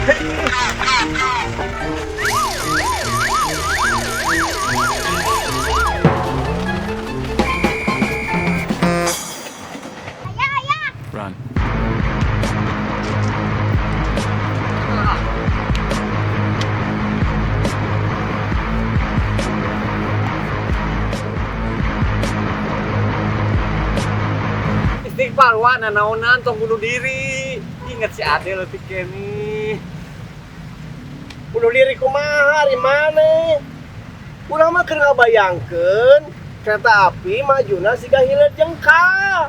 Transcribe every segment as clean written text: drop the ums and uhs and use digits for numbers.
Run. Istighfar wa nanaonan tong bunuh diri. Ingat si Ade leutik keneh. Bunuh diri kumaha di mana? Urang mah keur ngabayangkeun kereta api majuna siga hileud jengkal.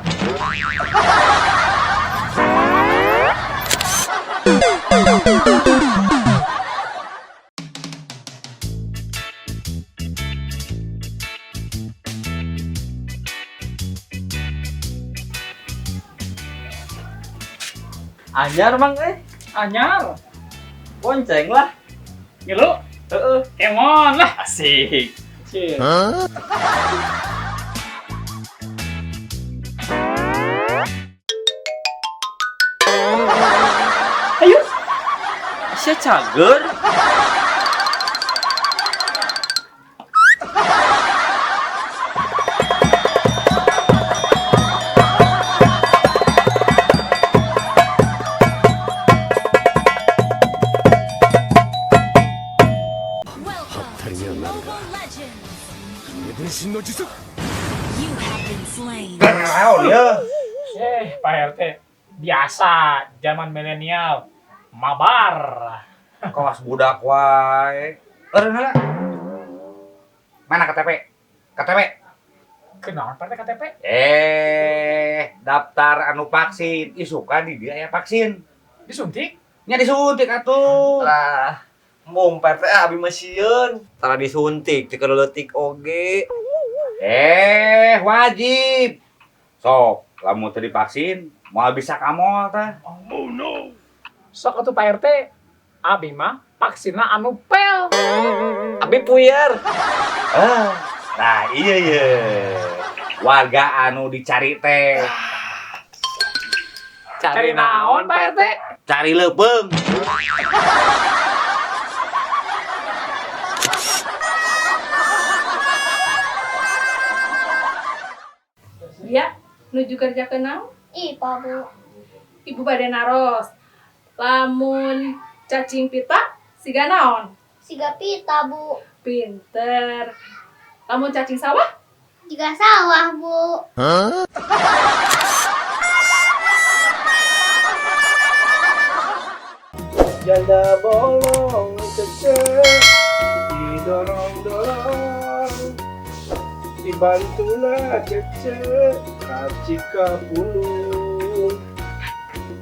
Anyar mang eh. Anyar. Bonceng lah. Ngilu. Heeh. Kemon lah. Asik. Cih. Ayo. Sia cager. Welcome to Mobile Legends. You have been slain. Naon ya? Pak RT, biasa zaman milenial mabar. Kelas budak wae. Eureun heula. Mana KTP? KTP. Kenaon Pak RT KTP? Daftar anu vaksin. Isukan di dia aya vaksin. Disuntik? Nya disuntik atuh. Lah, mung Pak RT abi mah sieun. Tara disuntik teu leutik oge. Wajib. Sok, lamun teu divaksin moal bisa ka mall tah. Sok atuh Pak RT, abi mah vaksinna anu pel. Abi puyer. Nah iya ye. Warga anu dicari teh. Cari naon Pak RT? Cari leupeung. Dia nuju kerja kenal? Ipa, Bu. Ibu bade naros. Lamun cacing pita siga naon? Siga pita, Bu. Pinter. Lamun cacing sawah? Juga sawah, Bu. Huh? Janda bolong cece didorong-dorong, dibantulah cece kacika pulung,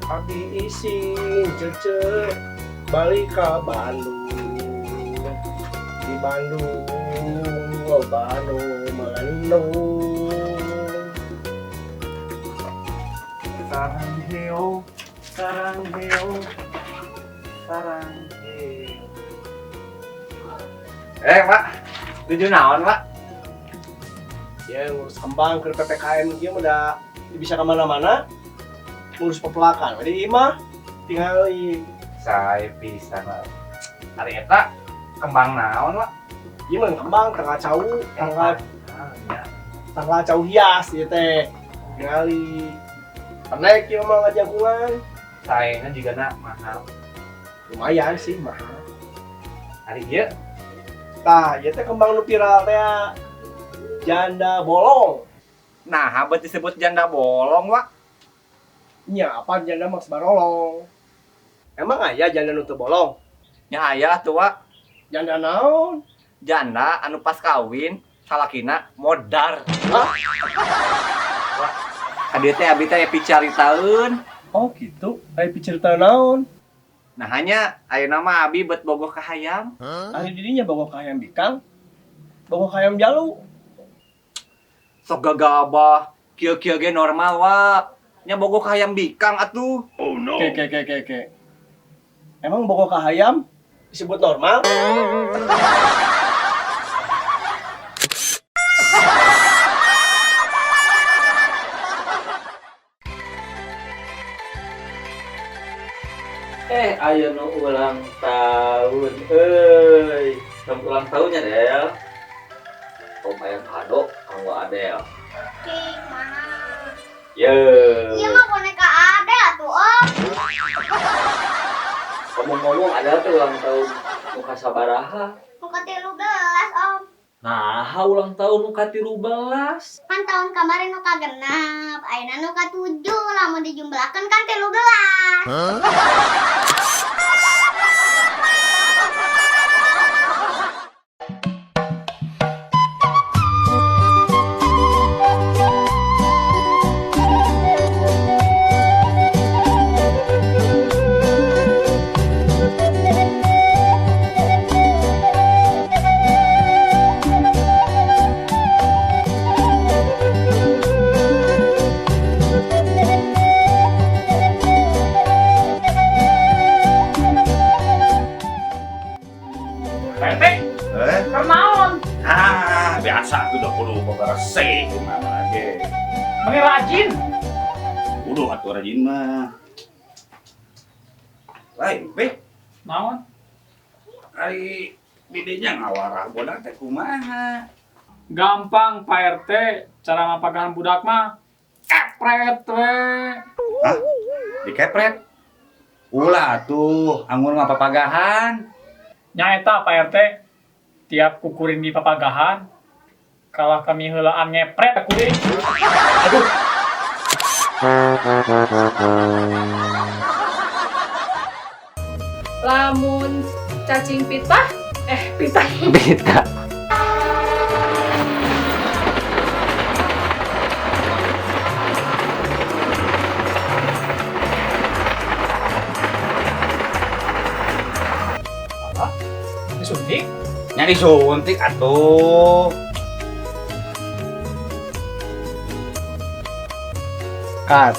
abi isin cece balik ke Bandung, di Bandung loba nu melendung. Sarang heo, sarang heo, sarang heo. Pak, tuju naon, Pak? Ya ngurus kembang ke PPKM dia udah bisa kemana-mana, ngurus pepelakan. Jadi imah tinggal saya bisa Pak. Ari eta kembang naon, Pak? Ieu mah kembang tanggal cau, tanggal cau hias ieu teh. Tingali. Penek ieu mah ngajagungan. Saena juga na mahal. Lumayan sih mahal. Ari ieu tah, ieu teh kembang nu viral teh. Janda bolong. Nah, habet disebut janda bolong, Wak. Nya, apa janda mah barolong. Emang aya janda nu teu bolong? Nya aya tuh, Wak. Janda naon? Janda anu pas kawin salakina modar. Hah? Wah, kadieu teh abi teh picaritaeun. Oh, gitu. Aya picarita naon? Nah, hanya ayeuna mah abi bet bogoh ka hayam. Ari dirinya bogoh ka hayam bikang. Bogoh ka hayam jalu. Sok gagabah, kieu-kieu ge normal, Wak. Nya bogoh ka hayam bikang atuh. Oh no. Ke. Emang bogoh ka hayam disebut normal? Ayo nu ulang tahun euy. Selamat ulang tahunnya, Del. Om ayam kado kanggo Adel. Ih, mana? Ye. Iya mah boneka Adel atuh, Om. Ngomong-ngomong Adel teh ulang tahun nu kasabaraha? Nu ka-13, Om. Nah, ulang tahun nu ka-13. Kan tahun kemarin nu ka-6, ayeuna nu ka-7, lamun dijumlahkeun kan 13. Huh? Pak RT, kenaon? Ah, biasa tuh udah kudu bebersih kumaha ge. Meni rajin. Udah atuh rajin mah. Lain, Be. Naon? Ari bidenya ngawarah bodak teh kumaha? Gampang Pak RT, cara mapagahan budak mah kepret we. Hah? Dikepret? Ulah atuh, anggur mah papagahan. Nyaeta Pak RT, tiap kukurin di papagahan, kalah kami heulaan ngepret kuring. Aduh. Lamun cacing pita, pita. Pita. Apa? Disuntik? Nya disuntik atuh. Cut.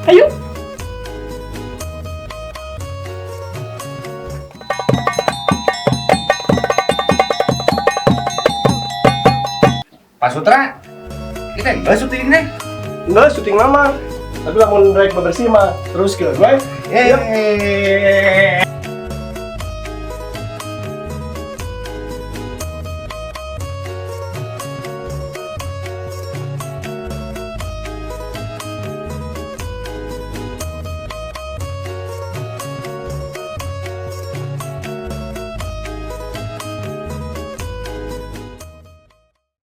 Ayo. Pak Sutra, kita enggak syuting nih. Enggak, syuting lama. Tapi lamun rek bebersih mah terus ke gue. Yeay.